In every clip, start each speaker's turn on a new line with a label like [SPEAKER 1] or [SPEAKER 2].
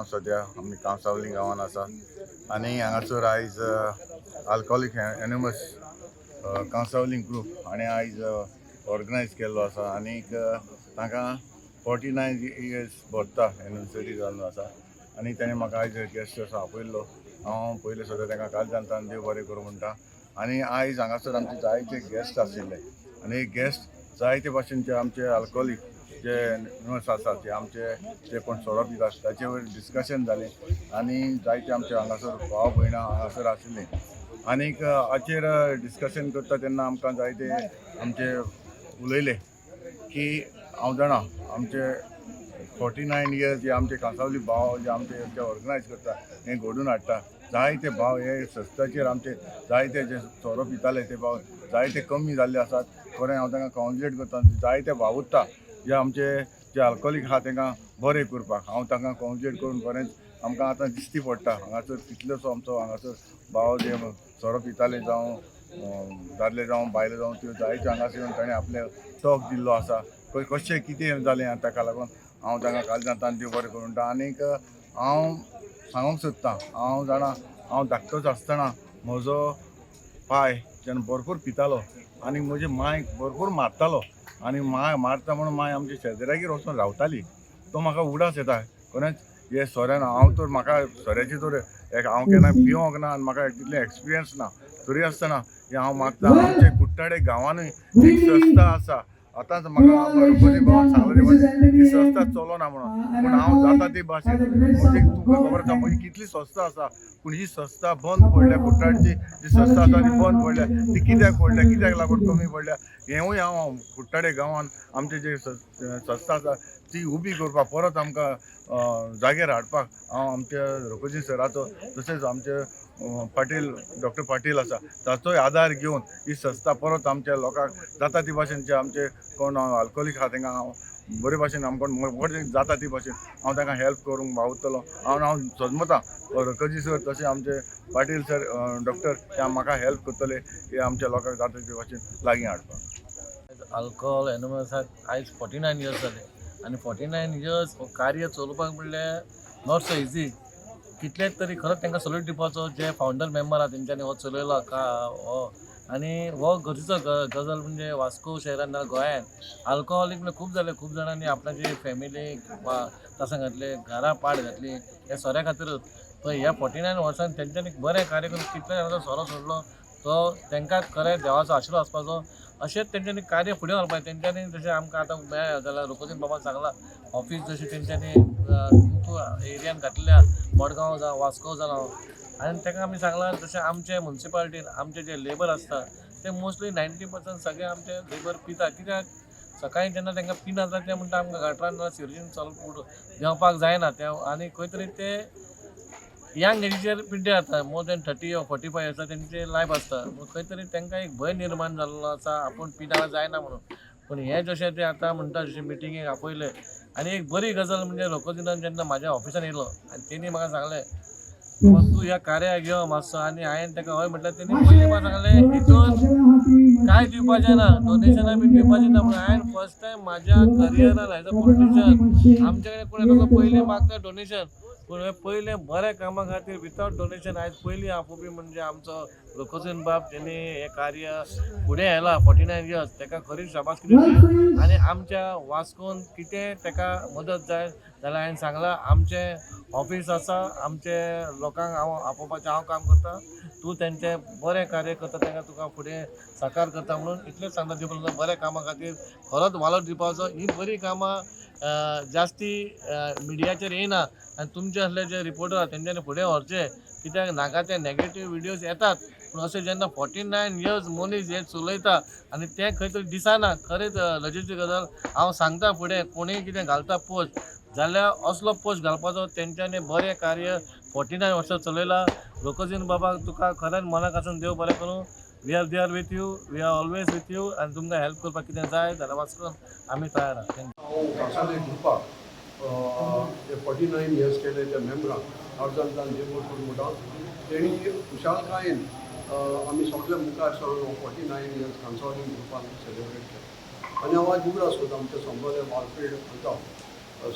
[SPEAKER 1] आतां सद्या आमी कांसावली गांवांत आसा आनी हांगासर आयज आल्कोहोलीक एनोनिमस कांसावली ग्रूप हाणें आयज ऑर्गनायज केल्लो आसा. आनीक तांकां 49 इयर्स भरता, एनिवर्सरी जाल्लो आसा आनी ताणें म्हाका आयज गेस्ट असो आपयल्लो. हांव पयलें सद्या तांकां कालच्यान देव बरें करूं म्हणटा. आनी आयज हांगासर आमचे जायते गेस्ट आशिल्ले आनी गेस्ट जायते भाशेनचे आमचे आल्कोहोलीक जे न्यूस आसा, जे आमचे जे कोण सोरो पितात, ताचे वयर डिस्कशन जालें आनी जायते आमचे हांगासर भाव भयणां हांगासर आशिल्लीं. आनीक हाचेर डिस्कशन करता तेन्ना आमकां जायते आमचे उलयले की हांव जाणा, आमचे 49 इयर्स जे आमचे कांसावली भाव जे आमचे जे ऑर्गनायज करता, हें घडून हाडटा, जायते भाव हे संस्थाचेर आमचे जायते जे सोरो पिताले ते भाव जायते कमी जाल्ले आसात. खरें, हांव तांकां कॉंग्रेच्युलेट करता. जायते वावुरता जे आमचे जे अल्कोहोलीक आहा, तांकां बरें करपाक. हांव तांकां कॉंग्रेच्युलेट करून बरेंच आमकां आतां दिश्टी पडटा, हांगासर कितलोसो आमचो हांगासर भाव जे सोरो पिताले, जावं दादले जावं बायलो जावं, त्यो जायते हांगासर येवन ताणें आपलें टॉक दिल्लो आसा, कशें कितें जालें. आनी ताका लागून हांव तांकां कालच्यान देव बरें करूं म्हणटा. आनीक हांव सांगूंक सोदतां, हांव जाणा, हांव धाकटोच आसतना म्हजो पाय जेन्ना भरपूर पितालो आनी म्हजे मांयक भरपूर मारतालो आनी माय मारता म्हणून माय आमच्या शेजाऱ्यागेर वचून रावताली. तो म्हाका उगडास येता. खरेंच हे सोऱ्यान हांव तर म्हाका सोऱ्याची तर एक हांव केन्ना पिवंक ना आनी म्हाका तितलें एक्सपिरियन्स ना. तरी आसतना हें हांव मागता, आमचे कुट्टाडे गांवानूय एक संस्था आसा. आतांच म्हाका रघुजी भावान सांगलें, ती संस्था चलोना म्हणून, पूण हांव जाता ती भाशेन म्हजी, तुमकां खबर आसा म्हजी कितली संस्था आसा, पूण ही संस्था बंद पडल्या. कुट्टाडची जी संस्था आसा ती बंद पडल्या. ती कित्याक पडल्या, कित्याक लागून कमी पडल्या, हेंवूय हांव कुट्टाडे गांवान आमचे जे संस्था आसा ती उबी करपाक, परत आमकां जाग्यार हाडपाक हांव आमच्या रघुजी सराचो, तशेंच आमचे पाटील, डॉक्टर पाटील आसा, ताचोय आदार घेवन ही संस्था परत आमच्या लोकांक जाता ती भाशेन, जे आमचे कोण अल्कोहोलीक आहा, तांकां हांव बरे भाशेन आमकां बरें जाता ती भाशेन हांव तांकां हेल्प करूंक वावुरतलो. हांव हांव सजमता रघुजी सर, तशें आमचे पाटील सर, डॉक्टर, ते म्हाका हेल्प करतले हे आमच्या लोकांक जाता ते भाशेन लागीं हाडपाक.
[SPEAKER 2] अल्कोहोल एनोनिमसाक आयज 49 इयर्स जाले आनी 49 इयर्स हो कार्य चलोवपाक म्हणल्यार not so easy. कितलेच तरी खरोच तांकां सल्यूट दिवपाचो, जे फावंडर मेंबर आहा तेंच्यांनी हो चलयलो का हो. आनी हो गरजेचो गजाल म्हणजे वास्को शहरान ना गोंयान अल्कोहोलीक म्हणल्यार खूब जाले. खूब जाणांनी आपणाची फॅमिलीक वा तशें घातले, घरां पाड घातली ह्या सोऱ्या खातीरूच. तर ह्या 49 वर्सान तेंच्यांनी बरें कार्य करून कितल्या जाणांचो सोरो सोडलो, तो तांकां खरें देवाचो आशिर्वाद आसपाचो. अशेंच तेंच्यांनी कार्य फुडें व्हरपाक तेंच्यांनी. जशें आमकां आतां मेळ्ळें जाल्यार रोकोजीन बाबान सांगलां, ऑफीस जशें तेंच्यांनी खूब एरियान घातल्या, मडगांव जावं, वास्को जावं. आनी ताका आमी सांगलां, जशें आमचे मुन्सिपालिटीन आमचे जे लेबर आसता ते मोस्टली 90% सगळे आमचे लेबर पिता. कित्याक सकाळी जेन्ना तांकां पिना जाता, ते म्हणटा आमकां गटरान ना सिवरेजीन चल देंवपाक जायना ते. आनी खंय तरी ते यंग एजीचेर पिड्डे जाता, मोर दॅन 30 or 45 आसा तेंचे लायफ आसता. खंय तरी तांकां एक भंय निर्माण जाल्लो आसा, आपूण पिना जायना म्हणून. पूण हें जशें ते आतां म्हणटा, जशें मिटिंगेक आपयलें आनी एक बरी गजाल म्हणजे रोकोदिनान जेन्ना म्हाज्या ऑफिसान येयलो आनी तेणी म्हाका सांगलें, बाबा तूं ह्या कार्याक यो मातसो, आनी हांवें ताका हय म्हटल्यार तेणी पयलीं म्हाका सांगलें, हितून कांय दिवपाचें ना, डोनेशनां बीन दिवपाचें ना. म्हणून हांवें फर्स्ट टायम म्हाज्या करियरान एज अ पॉलिटिशियन आमचे कडेन कोण येता पयलीं मागता डोनेशन, पूण हें पयलें बऱ्या कामा खातीर विथआवट डोनेशन आयज पयलीं आपोवपी म्हणजे आमचो रोकोजीन बाब, तेणी हें कार्य फुडें व्हेलां 49 इयर्स. ताका खरीच शाबासकी दिवची. आनी आमच्या वास्कोन कितें ताका मदत जाय जाल्यार हांवें सांगलां, आमचें ऑफीस आसा, आमचे लोकांक हांव आपोवपाचें हांव काम करता. तूं तेंचें बरें कार्य करता, तांकां तुका फुडें साकार करता म्हणून इतलेंच सांगता. दिवपाक बऱ्या कामा खातीर खरोच वालोर दिवपाचो. ही बरीं कामां जास्ती मिडियाचेर येयना आनी तुमचे असले जे रिपोर्टर आहा तेंच्यांनी फुडें व्हरचे, कित्याक नाका ते नेगेटीव विडियोज येतात. पूण अशें जेन्ना 49 इयर्स मनीस हें चलयता आनी तें खंय तरी दिसना, खरेंच लजेची गजाल. हांव सांगता, फुडें कोणूय कितें घालता पोस्ट जाल्यार असलो पोस्ट घालपाचो. तेंच्यांनी बरें कार्य 49 वर्सां चलयलां. रोकोजीन बाबा, तुका खरेंच मनाक आसून देव बरें करूं. We are there with you, we are always with you. आनी तुमकां हेल्प करपाक कितें जाय जाल्यार वास्कोन आमी तयार आहा. Thank you.
[SPEAKER 3] हांव कांसावले ग्रुपाक जे 49 इयर्स केले त्या मेंबरांक अर्जांतान देव बरें करूं म्हणटा. तेणी खुशालकायेन आमी सगळे मुखार सरून 49 इयर्स कांसावली ग्रुपान सेलिब्रेट केलें. आनी हांव आयज उगडास करता, आमच्या संबोले वालफील्ड घालता.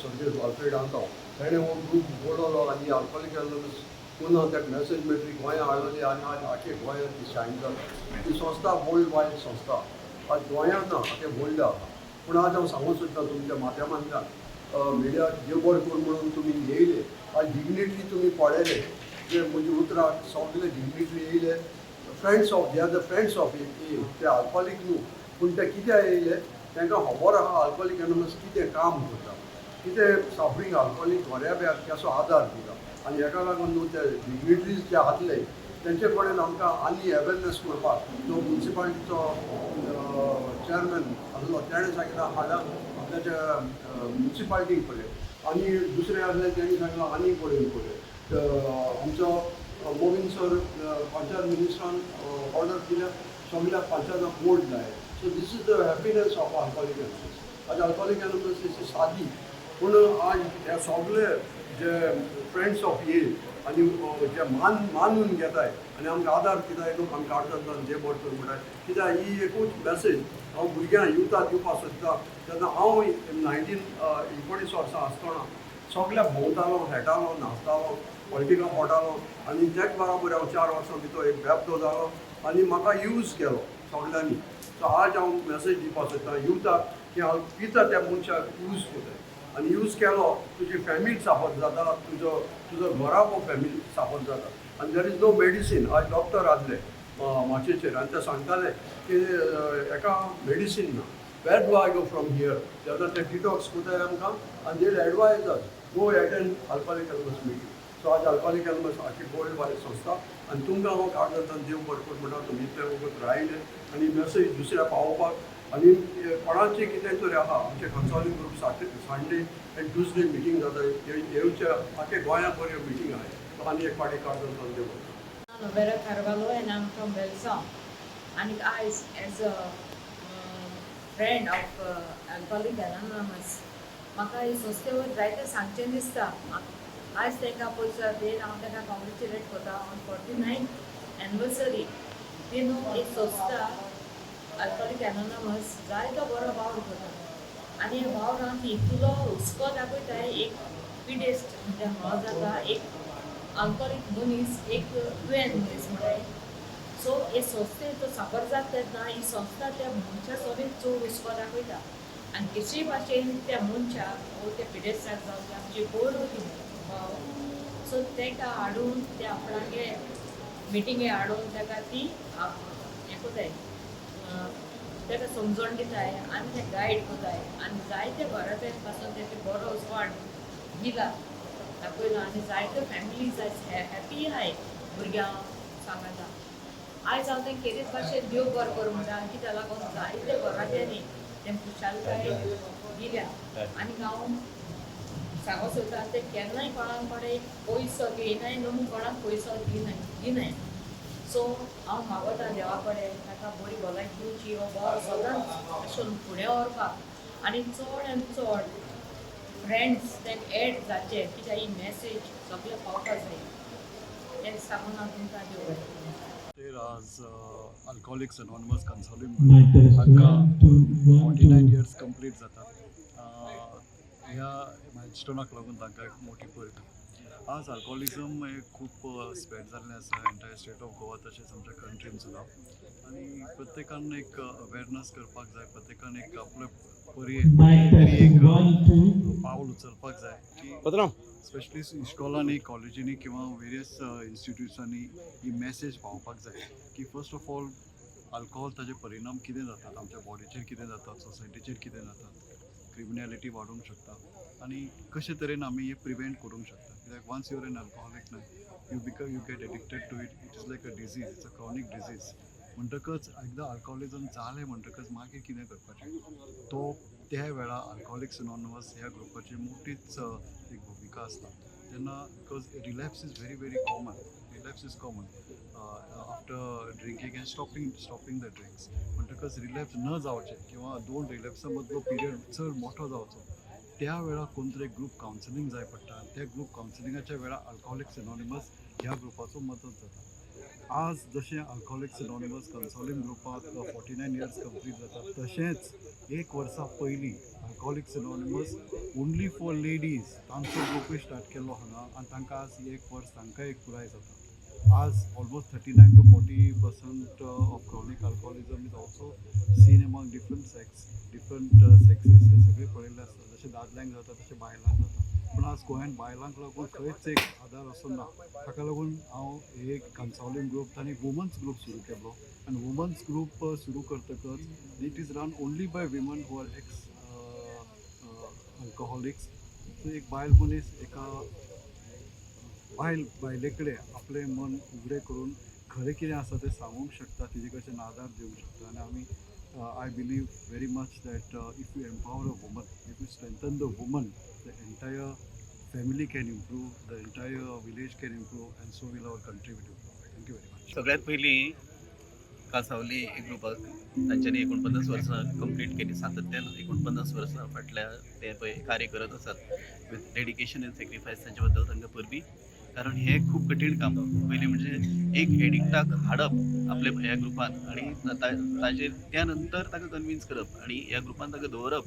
[SPEAKER 3] सर्गेस्त आल्फ्रेड आंताव तेणें हो ग्रूप उगडलो आनी अल्कोहोलीक एनॉनमस पुन्हा ताका मॅसेज मेळटली गोंया हाडली आनी आज आखे गोंयांत ती शायन जाता. ती संस्था वर्ल्ड वायड संस्था आज गोंयांत ना, आखे वर्ल्ड आसा. पूण आज हांव सांगूंक सोदतां तुमच्या माध्यमांतल्यान मिडिया, देव बरें करूं म्हणून तुमी येयले. आज डिग्निटरी तुमी पळयले जे म्हजी उतरां सगळे डिग्निटरी येयले. Friends of they are the friends of AA. ते आल्कोहोलीक न्हू, पूण ते कित्याक येयले? तांकां खबर आहा आल्कोहोलीक एनॉनमस कितें काम करता, कितें सफरींग आल्कोहोलीक घोऱ्याब्याक कसो आदार दिता. आनी हेका लागून न्हू ते डिग्निटरीज जे आसले तेंचे कडेन आमकां आनी अवेरनस करपाक जो मुन्सिपालिटीचो चेअरमॅन आसलो तेणें सांगलां हाडा आपल्याच्या मुन्सिपालिटी कडेन आनी दुसरें आसलें तेणी सांगलां आनी कडेन कडेन. आमचो मोविन सर पंचायत मिनिस्टरान ऑर्डर दिल्या, सगळ्या पंचायतां बोर्ड लाय. So this is the happiness of Alcoholic Anonymous. आज अल्कोहोलीक एनॉनमस ही सादी, पूण आज हे सगळे जे फ्रेंड्स ऑफ ए आनी जे मानून घेताय आनी आमकां आदार दिताय न्हू, आमकां आडचण जे बरें कर म्हणटाय. कित्याक ही एकूच मॅसेज हांव भुरग्यांक युथाक दिवपाक सोदता. तेन्ना हांव 19 19 वर्सां आसतना सगळ्या भोंवतालो, खेळटालो, नाचतालो, पॉलिटिकां पोटालो आनी तेच बराबर हांव 4 वर्सां भितर एक बेबदो जालो आनी म्हाका यूज केलो सगळ्यांनी. सो आज हांव मॅसेज दिवपाक सोदता युथाक की हांव पिता त्या मनशाक यूज करताय आनी यूज केलो तुजी फॅमिली साफर जाता, तुजो घराबो फॅमिली साफर जाता आनी there is no medicine. आज डॉक्टर आसले माचयेचेर आनी ते सांगताले की हेका मेडिसीन ना. Where do I go from here? तेन्ना ते डिटॉक्स करताय आमकां आनी they advise us, go attend Alcoholic Anonymous meeting. So आज अल्कोहोलीक एनॉनमस आखी वर्ल्ड वायड संस्था आनी तुमकां हांव कागदान देव बरें करूं म्हणटा, तुमी इतले वगत रायले आनी मेसेज दुसऱ्या पावोवपाक. आनी कोणाचें कितें तरी आहा, आमचे counselling group Saturday, Sunday and Tuesday meeting जाता. येवचे आखे गोंया बऱ्यो मिटींग आहाय. आनी एक फावटी कागदान देव बरें करूं.
[SPEAKER 4] Novera Carvalho and I'm from Velsao. And I, as a friend of Alcoholic Anonymous, म्हाका ही संस्थेवर जायतें सांगचें दिसता. आयज तांकां पयसो देन हांव तांकां कॉंग्रेच्युलेट करता ऑन 49 एनिवर्सरी. ती न्हू एक संस्था अल्कोहोलीक एनॉनमस जायतो बरो वावर करता आनी ह्या वावरांत इतलो हुस्को दाखयताय. एक पिडेस्ट म्हणजे हो जाता एक अल्कोहोलीक मनीस, एक दुयेंत मनीस म्हणटाय. सो हे संस्थेचो सापर जाता तेन्ना ही संस्था त्या मनशा सोबीत चड हुस्को दाखयता आनी कशीय भाशेन त्या मनशाक वो त्या पिडेस्ताक जावं ते आमची बोर्ड ती सो ताका हाडून ते आपणागे मिटिंगे हाडून ताका ती हें करताय, ताका समजोण दिताय आनी ते गायड करताय आनी जायते घराब्या पासून तेका बरो उजवाड दिला, दाखयला आनी जायत्यो फॅमिलीज आयज हॅपी आहाय भुरग्यांक सांगाता. आयज हांव तेंकां केरीत भाशेन देव बरो करूं म्हणटा, कित्याक लागून जायते घराब्यांनी तें खुशालकाय दिल्या. आनी हांव सांगूंक सोदता, ते केन्नाय कोणाक कडेन पयसो घेयनाय न्हू, कोणाक पयसो दिनाय दिनाय. सो हांव मागता देवा कडेन ताका बरी भलायकी दिवची, हो बरो सदांच अशें करून फुडें व्हरपाक आनी चड आनी चड फ्रेंड्स तांकां एड जावचे, कित्याक ही मॅसेज सगळें पावपा जाय. तें सांगून हांव तुमकां देव बरें करूं.
[SPEAKER 5] तर आज अल्कोहोलिक्स अनॉनमस कन्सोलिंग
[SPEAKER 6] Mic test.
[SPEAKER 5] हांकां
[SPEAKER 6] One, two, one,
[SPEAKER 5] 49
[SPEAKER 6] two.
[SPEAKER 5] Years complete जातात. ह्या मायलस्टोनाक लागून तांकां एक मोटी परबी. आज अल्कोहोलिझम हें खूब स्प्रेड जाल्लें आसा एंटायर स्टेट ऑफ गोवा तशेंच आमच्या कंट्रीन सुद्दां आनी प्रत्येकान एक अवेरनस करपाक जाय, प्रत्येकान एक आपले परी
[SPEAKER 6] Mic
[SPEAKER 5] तरी
[SPEAKER 6] test.
[SPEAKER 5] एक
[SPEAKER 6] One, two.
[SPEAKER 5] पावल उचलपाक जाय की स्पेशली इस्कॉलांनी, कॉलेजींनी किंवा वेरियस इन्स्टिट्यूट्सांनी ही मॅसेज पावोवपाक जाय की फर्स्ट ऑफ ऑल अल्कोहोल ताजे परिणाम कितें जातात आमच्या बॉडीचेर, कितें जातात सोसायटीचेर, कितें जातात, क्रिमिनॅलिटी वाडोवंक शकता आनी कशे तरेन आमी हें प्रिवेंट करूंक शकता. कित्याक once you're an alcoholic न्हय, you get addicted to it. It is like a disease, it's a chronic disease. म्हणटकच एकदां अल्कोहोलिझम जालें म्हणटकच मागीर कितें करपाचें? तो त्या वेळार अल्कोहोलिक्स अनॉनमस ह्या ग्रुपाची मोठीच एक भुमिका आसता तेन्ना, because relapse is very very common. Relapse is common after drinking and stopping the drinks. म्हणटकच रिलॅप्स न जावचें किंवा दोन रिलॅप्सा मदलो पिरियड चड मोठो जावचो, त्या वेळार कोण तरी ग्रूप कावन्सिलींग जाय पडटा आनी त्या ग्रूप कावन्सिलिंगाच्या वेळार अल्कोहोलिक्स एनॉनिमस ह्या ग्रुपाचो मदत जाता. आज जशें अल्कोहोलिक्स एनॉनिमस कन्सोलिंग ग्रुपाक 49 इयर्स कंप्लीट जाता, तशेंच एक वर्सा पयलीं Alcoholics Anonymous only for ladies तांचो ग्रुपूय स्टार्ट केल्लो हांगा आनी तांकां आज एक वर्स तांकां एक पुराय जाता. आज almost 39 to 40% of chronic alcoholism is also seen among different sex, different sexes. हे सगळे पळयल्ले आसता. जशें दादल्यांक जाता तशें बायलांक जाता, पूण आज गोंयांत बायलांक लागून खंयच एक आदार असो ना. ताका लागून हांव एक कन्सोलिंग ग्रूप आनी वुमन्स ग्रूप सुरू केलो आनी वुमन्स ग्रूप सुरू करतकच it is run only by women who are ex alcoholics. So एक बायल मनीस एका बायल बायले कडेन आपलें मन उगडें करून खरें कितें आसा तें सांगूंक शकता, तिजे कडच्यान आदार दिवंक शकता. आनी आमी, I believe very much that if you empower a woman, if you strengthen the woman, the entire family can improve, the entire village can improve, and so will our country will improve. Thank you very much.
[SPEAKER 6] सगळ्यात पयलीं कांसावली ग्रुपाक तांच्यांनी 49 वर्सां complete केली. सातत्यान 49 वर्सां फाटल्या ते पळय कार्य करत आसात विथ डेडिकेशन एंड सेक्रिफायस. तांचे बद्दल तांकां परबीं, कारण हें खूब कठीण काम. पयलीं म्हणजे एक एडिक्टाक हाडप आपल्या ह्या ग्रुपान आनी ताजेर त्या नंतर ताका कन्विन्स करप आनी ह्या ग्रुपान ताका दवरप.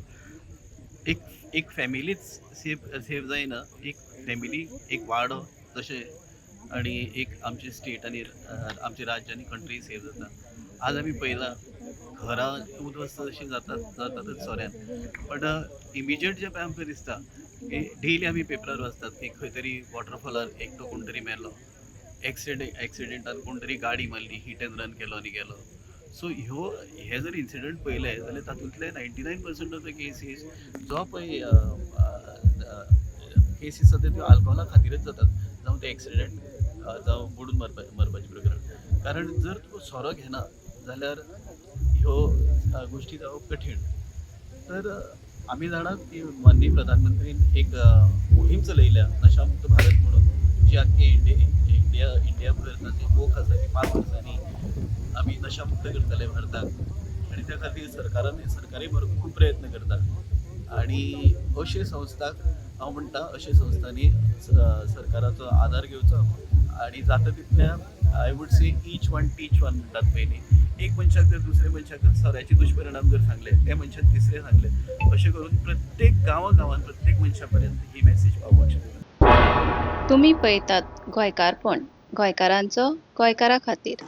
[SPEAKER 6] एक एक फॅमिलीच सेफ सेफ जायना, एक फॅमिली, एक वाडो तशें आनी एक आमचे स्टेट आनी आमचे राज्य आनी कंट्री सेफ जाता. आज आमी पळयलां, घरां उद्ध्वस्त अशीं जातात, जातातच सोऱ्यान. बट इमिजिएट जें पळय आमकां दिसता की डेली आमी पेपरार वाचतात की खंय तरी वॉटरफॉलार एकटो कोण तरी मेलो, एक्सिडेंटान कोण तरी गाडी मारली, हिट एंड रन केलो आनी गेलो. सो ह्यो हे जर इन्सिडंट पळयले जाल्यार तातूंतले 99% of the cases जो पळय केसीस जाता त्यो आल्कोहोला खातीरच जातात, जावं ते एक्सिडंट, जावं बुडून मरपाचें प्रकरण. कारण जर तूं सोरो घेना जाल्यार ह्यो गोश्टी जावप कठीण. तर आमी जाणात की माननीय प्रधानमंत्रीन एक मोहीम चलयल्या नशामुक्त भारत म्हणून, जी आख्खी इंडिया इंडियाभर ताची मोख आसा की 5 वर्सांनी आमी नशामुक्त करतले भारताक आनी त्या खातीर सरकारान सरकारी बरोबर खूब प्रयत्न करता. आनी अशे संस्थाक हांव म्हणटा, अशे संस्थांनी सरकाराचो आदार घेवचो आनी जाता तितल्या, I would say, each one teach one म्हणटात पयलीं. एक मनशाक जर दुसऱ्या मनशाक सोऱ्याचे दुश्परिणाम जर सांगले, त्या मनशान तिसरें सांगले, अशें करून प्रत्येक गांवा गांवान प्रत्येक मनशा पर्यंत ही मॅसेज पावपाक शकता.
[SPEAKER 7] तुमी पळयतात गोंयकारपण, गोंयकारांचो गोंयकारा खातीर.